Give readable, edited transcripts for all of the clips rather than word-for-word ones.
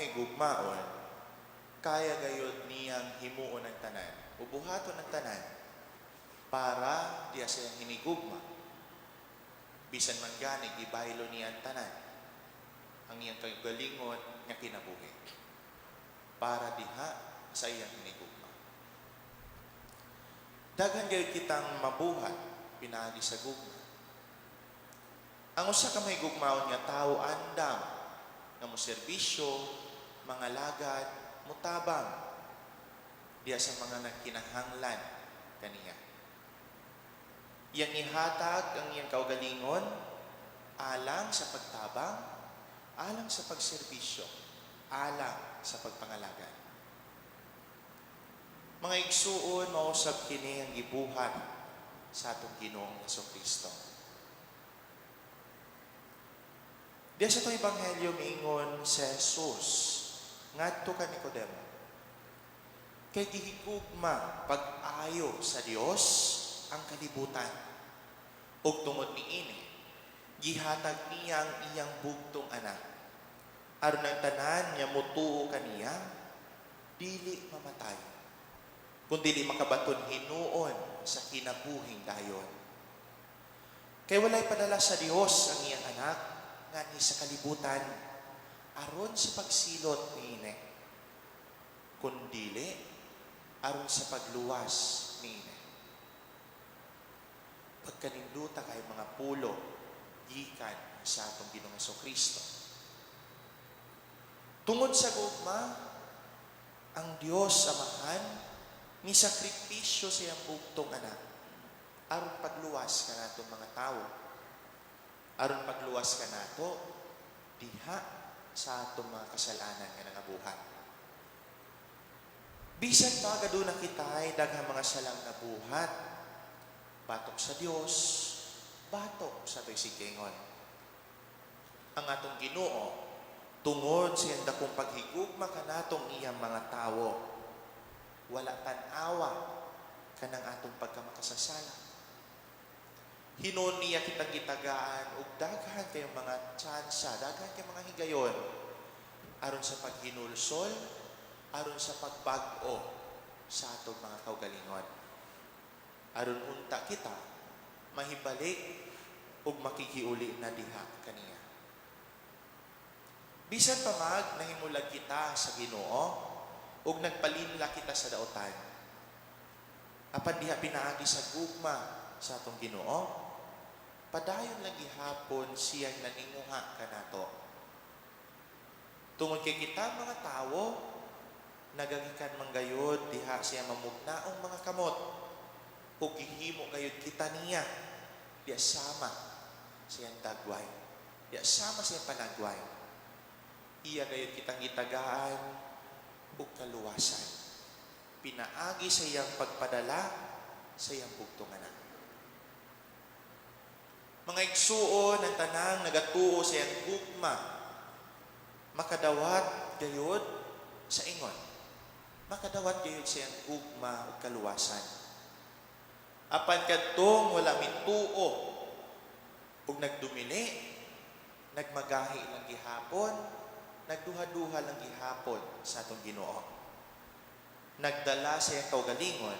mahigugmaon, kaya gayod niyang himuon ang tanan, o buhaton ang tanan, para diya sa iyang hinigugma. Bisan man gani, gibaylo niya ang tanan, ang iyang kagalingon nga kinabuhi, para diha sa iyang hinigugma. Daghan gayud kitang mabuhat pinaagi sa gugma. Ang usa ka mahigugmaon nga tawo andam nga moserbisyo, mangalagad, mutabang diya sa mga nagkinahanglan kaniya. Iyang ihatag ang iyang kaugalingon alang sa pagtabang, alang sa pagserbisyo, alang sa pagpangalagad. Mga igsuon, mausab kini ang gibuhat sa atong Ginoong Kristo. Diya sa itong Ebanghelyo, miingon si Jesus ngadto ka Nicodemo. Kay gihigugma pag-ayo sa Dios ang kalibutan. Ug tungod niini, gihatag niya ang iyang bugtong anak. Aron ang tanan nga motuo kaniya, dili mamatay, kundili makabaton hinuon sa kinabuhing dayon. Kay walay padala sa Dios ang iyang anak nganhi sa kalibutan aron sa pagsilot niini, kundili aron sa pagluwas niini. Pagkaninduta kay mga pulo gikan sa atong Ginoong Kristo. Tungod sa gugma, ang Dios Amahan ni sakripisyo sa iyang bugtong anak aron pagluwas kanatong mga tawo. Aron pagluwas kanato diha sa atong mga kasalanan nga nangabuhat. Bisan pa aduna kitay daghang mga salang nabuhat, batok sa Dios, batok sa atoy sigingon. Ang atong Ginoo, tungod sa iyang dakong paghigugma kanatong iyang mga tawo, wala tan-awa kanang atong pagkamakasasala. Hinuon niya kitang gitagaan og daghan kayong mga tsansa, daghan kayong mga higayon aron sa paghinulsol, aron sa pagbag-o sa atong mga kaugalingon. Aron unta kita mahibalik ug makikiuli na diha kaniya. Bisan pa mag nahimulag kita sa Ginoo ug nagpalinla kita sa daotan, apan diha pinaagi sa gugma sa atong Ginoo, padayon lang gihapon siyang naninguha kanato. Tungod kay kita mga tawo nagagikan man gayod diha siya mamugnaong mga kamot ug gihimo gayod kita niya diya sama siyang dagway, diya sama siyang panagway. Iya gayod kitang gitagaan ug kaluwasan pinaagi sa iyang pagpadala sa iyang bugtong anak. Mga igsuon, ang tanang nagatuo sa iyang gugma makadawat gayod sa ingon. Makadawat gayod sa iyang gugma ug kaluwasan. Apan kadtong wala mituo ug nagdumili, nagmagahi lang gihapon, nagduha-duha lang gihapon sa atong Ginoo, nagdala sa iyang kaugalingon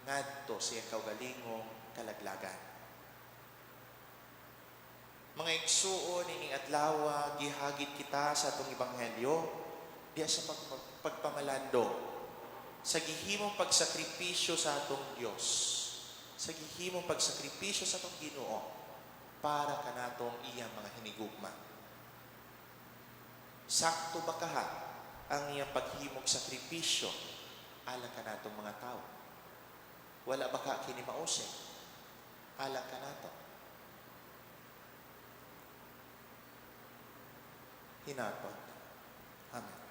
ngadto sa iyang kaugalingong kalaglagan. Mga igsuon, ining adlaw gihagit kita sa atong ebanghelyo diya sa pagpamalandong sa gihimong pagsakripisyo sa atong Dios, sa gihimong pagsakripisyo sa atong Ginoo para kanatong iyang mga hinigugma. Sakto ba kaha ang iyang paghimog sakripisyo alang kanatong mga tao? Wala ba ka kini mausik alang kanato? Hinatod. Amen.